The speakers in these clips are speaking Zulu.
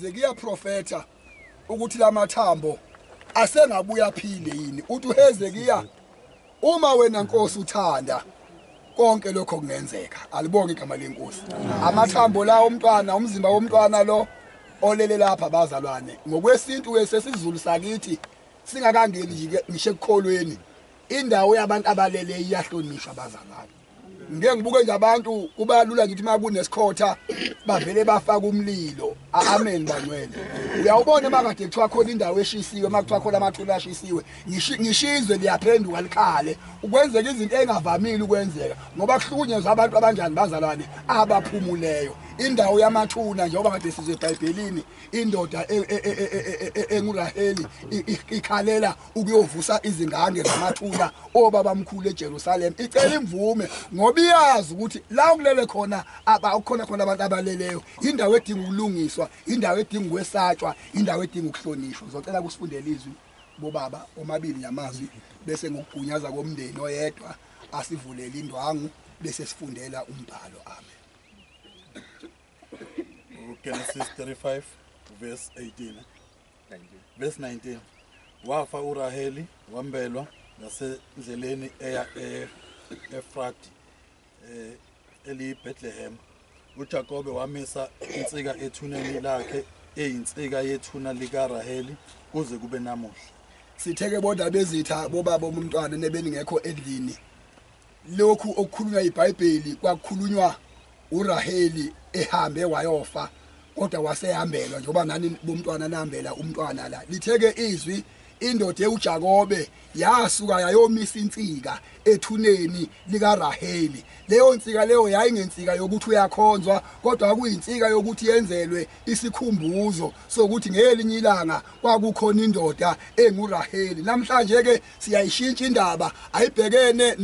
uHezekiya profeta ukuthi lamathambo asengabuya aphile yini. Uthi uHezekiya, uma wena Nkosi uthanda, konke lokho kungenzeka. Alibonge igama lenkosi. Amathambo la umntwana, umzimba womntwana lo olele lapha bazalwane, ngokwesintu wesesiZulu sakithi singakangeni nje ngisho ekukholweni, indawo yabantu abalele iyahlonishwa bazalwane. Ngeke ngibuke nje abantu, kuba lula ngithi uma kunesikhotha bavele bafaka umlilo. Amen bangcwele. Uyawubona makade kuthiwa khona indawo eshisiwe, makuthiwa khona amathuna ashisiwe, ngishizwe liyaphenduka likhale. Ukwenzeka izinto engavamile ukwenzeka ngoba kuhlukunyezwa abantu abanjani bazalwane abaphumuleyo. Indawo yamathuna njengoba kade sizwe eBhayibhelini, indoda enguRaheli ikhalela ukuyovusa izingane zamathuna obabamkhulu eJerusalem, icela imvume ngoba iyazi ukuthi la kulele khona abakhona khona abantu abaleleyo, indawo edinga ukulungiswa, indawo edinga ukwesatshwa, indawo edinga ukuhlonishwa. Ngizocela kusifundele izwi bobaba omabili yamazwi, bese ngokugunyaza komndeni oyedwa asivulele indwangu bese sifundela umbhalo. Amen. Genesis 35 verse 18, verse 19. Wafa uRaheli, wambelwa ngasendleleni eya e-Efrati, eliyiBethlehem. uJakobe wamisa insika ethuneni lakhe, eyinsika yethuna likaRaheli kuze kube namuhla. Sitheke bodwa bezitha bobaba umntwana nebeningekho endlini. Lokhu okukhulunywa iBhayibheli kwakukhulunywa uRaheli ehambe wayofa, kodwa wasehambelwa njengoba nani bomntwana nahambela umntwana la. Litheke izwi, indoda uJakobe yasuka yayomisa insika ethuneni likaRaheli. Leyo nsika leyo yayingensika yokuthi uyakhonzwa, kodwa kuyinsika yokuthi yenzelwe isikhumbuzo sokuthi ngelinye ilanga kwakukhona indoda enguRaheli. Namhlanje ke siyayishintsha indaba, ayibhekene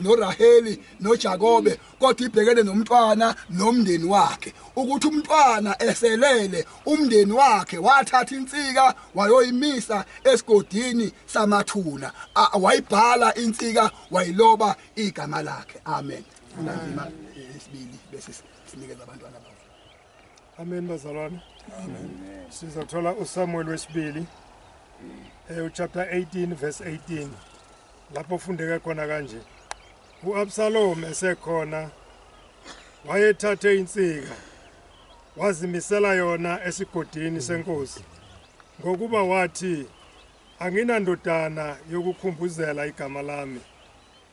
noRaheli noJakobe, kodwa ibhekene nomntwana nomndeni wakhe. Ukuthi umntwana eselele, umndeni wakhe wathatha insika wayoyimisa esigodini samathuna, wayibhala insika, wayiloba igama lakhe. Amen. Funda nzima esibili bese sinikeza abantwana babo. Amen bazalwane. Amen. Sizothola uSamuel wesibili chapter 18 verse 18, lapho fundeka khona kanje: uAbsalom esekhona wayethathe insika wazimisela yona esigodini senkosi, ngokuba wathi, anginandodana yokukhumbuzela igama lami.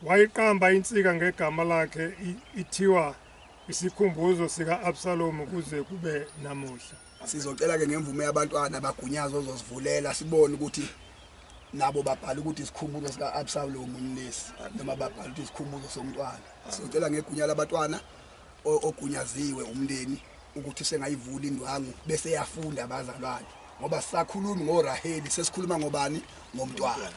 Wayiqamba insika ngegama lakhe, ithiwa isikhumbuzo sika-Absalomu kuze kube namuhla. Sizocela ke ngemvume yabantwana bagunyazo ozosivulela sibone ukuthi nabo babhala ukuthi isikhumbuzo sika-Absalomu lesi, noma babhala ukuthi isikhumbuzo somntwana. Sizocela ngegunya labatwana ogunyaziwe umndeni ukuthi sengayivula indwangu bese yafunda abazalwane, ngoba sisakhuluma ngoRaheli, sesikhuluma ngobani? Ngomntwana.